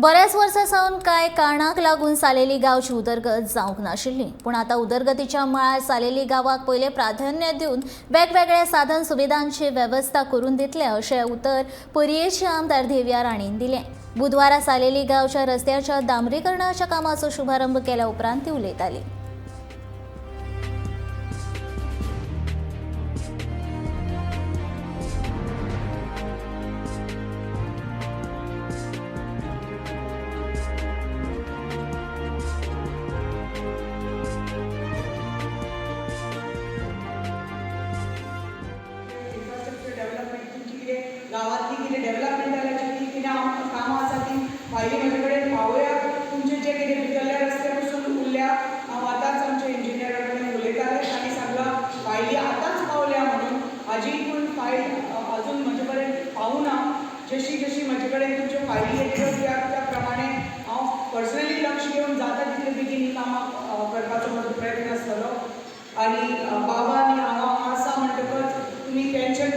बऱ्याच वर्सां सावन कांय कारणाक लागून सालेली गांवची उदरगत जावंक नाशिल्ली, पूण आतां उदरगतीच्या मळार सालेली गांवाक पयलें प्राधान्य दिवन वेगवेगळ्या साधन सुविधांची वेवस्था करून दितले अशें उतर पर्येचे आमदार देविया राणेन दिलें. बुधवारा सालेली गांवच्या रस्त्याच्या डांबरीकरणाच्या कामाचो शुभारंभ केल्या उपरांत ती उलयताली. इन्फ्रास्ट्रक्चर डेव्हलपमेंट, तुमची कितें गांवांतली कितें डेव्हलपमेंट जाल्याची ती कितें कामां आसा ती फायली म्हजे कडेन पावोया. तुमचे जे कितें भितरले रस्ते पसून उरल्या, हांव आतांच आमच्या इंजिनियरा कडेन उलयतालें, तांणी सांगलां फायली आतांच पावल्या म्हणून. हाजी पूण फायल अजून म्हजे कडेन पावना. जशी जशी म्हजे कडेन तुमच्यो फायली येतल्यो त्या त्या प्रमाणे हांव पर्सनली लक्ष घेवन जाता तितले बेगीन ही कामां करपाचो म्हजो प्रयत्न आसतलो. आनी बाबा आनी हांव आसा म्हणटकच तुमी टेन्शन